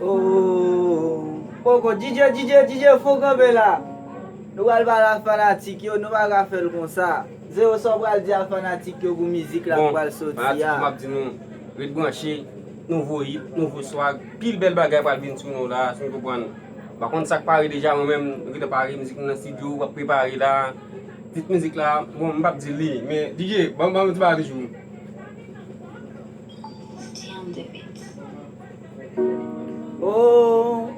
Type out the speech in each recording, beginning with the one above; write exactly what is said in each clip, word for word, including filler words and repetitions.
Oh, poko, D J, D J, D J, fò w kanpe la. Nou pral pale a fanatik yo, nou pa ka fè l konsa. Zewo, sa w pral di a fanatik yo pou mizik la k pral soti a? Bon, fanatik yo, m ap di nou, ret branche, nouvo hit, nouvo swag, pil bèl bagay pral vin sou nou la, si nou konprann. M pa konn sa k pare deja, mwen menm, nou gentan pare, mizik nou nan estidyo, w ap prepare la. Tit mizik la, bon, m p ap di li, men D J, ban, ban m ti bagay toujou. Oh,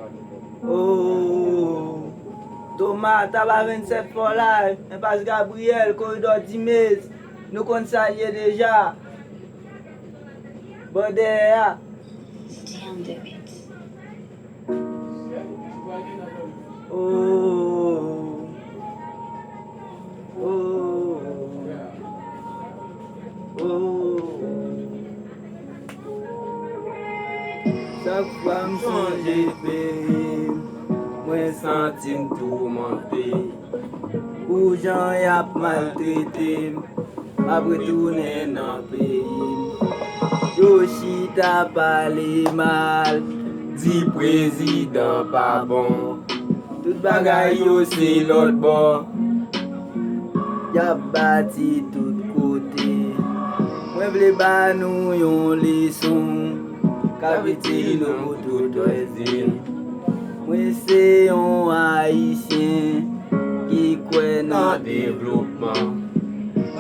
oh, Thomas, Taba vennsèt for life, Enpas Gabriel, Koridò Dimez, nou konn sa l ye deja. Bò dèyè a. Oh, oh, oh. Chak fwa m sonje peyi m, mwen santi m toumante. Pou jan y ap maltrete m, m ap retounen nan peyi m. Yo chita pale mal, di prezidan pa bon. Tout bagay yo se lòt bò. Y ap bati tout kote. Mwen vle ba nou yon leson k ap itil nou pou tout rèzin. Mwen se yon Ayisyen ki kwè nan devlopman.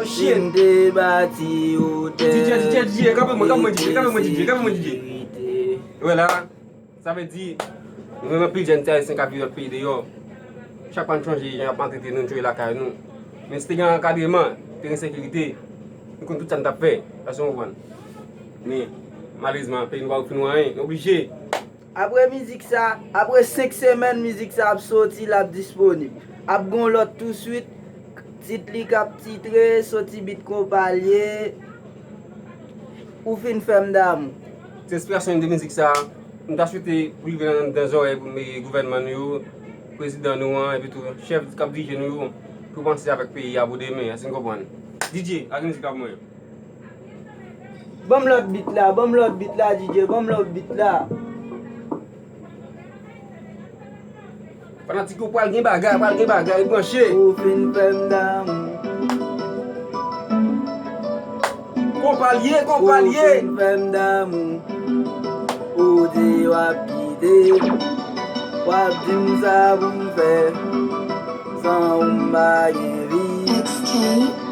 Si m te bati otèl, DJ, DJ, DJ, kanpe mwen, kanpe mwen, DJ, kanpe mwen, DJ, kanpe mwen, DJ. Wè la, sa vle di, nou menm anpil jèn ti Ayisyen k ap viv lòt peyi deyò. Chak fwa n chonje jan y ap maltrete nou, n chonje lakay nou. Men si te gen ankadreman, te gen sekirite, nou konn tout sa n t ap fè. Èske w konprann? Men, malerezman, peyi nou pa ofri nou anyen, nou oblije. Apre mizik sa, apre senk semèn mizik sa ap soti, l ap disponib. Ap gon lòt touswit, tit li k ap titre, soti bit Konpa l ye, Ou fin fè m damou. Se enspirasyon de mizik sa, m ta swete pou rive nan, nan zòrèy gouvènman nou yo, prezidan nou an, epi tou chèf k ap dirije nou yo, pou panse avèk peyi a pou demen, èske n konprann? DJ, lage mizik la pou mwen. Ban m lòt bit la, ban m lòt bit la, DJ, ban m lòt bit la. Fanatik yo, pral gen bagay, pral gen bagay, branche. Ou fin fè m damou. Konpa l ye, konpa l ye. Ou fin fè m damou. Ou di w ap kite m. W ap di m sa pou m fè. San ou m pa gen vi.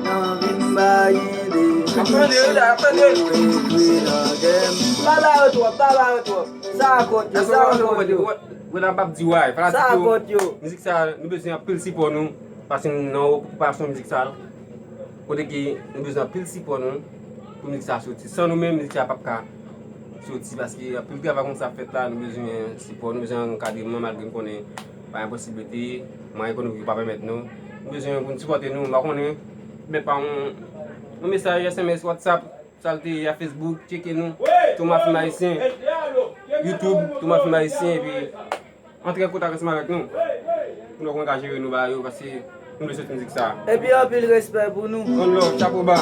Nan vi m pa gen de. Ap tande, wi, la, ap tande. Ou rete nan kè m. Pa ba yo twòp, pa ba yo twòp. Sa a kont yo, sa a kont yo. Wè la, m p ap di w ay, fanatik yo, mizik sa, nou bezwen anpil sipò nou, paske nou nan okipasyon mizik sa, kote ke nou bezwen anpil sipò nou pou mizik sa soti. San nou menm, mizik sa p ap ka soti, paske anpil travay konsa ap fèt la, nou bezwen sipò, nou bezwen ankadreman, malgre m konnen pa gen posiblite, mwayen ekonomik yo pa pèmèt nou. Nou bezwen pou nou sipòte nou, m pa konnen, men pa yon, yon mesaj, S M S, WhatsApp, Sa l te ye a Facebook, tcheke nou. Thomas Film Haïtien. YouTube, Thomas Film Haïtien, epi antre an kontak ansanm avèk nou. Pou nou konn ka jere nou bagay yo, paske nou vle soti mizik sa. Epi anpil respè pou nou. One love, chapo ba.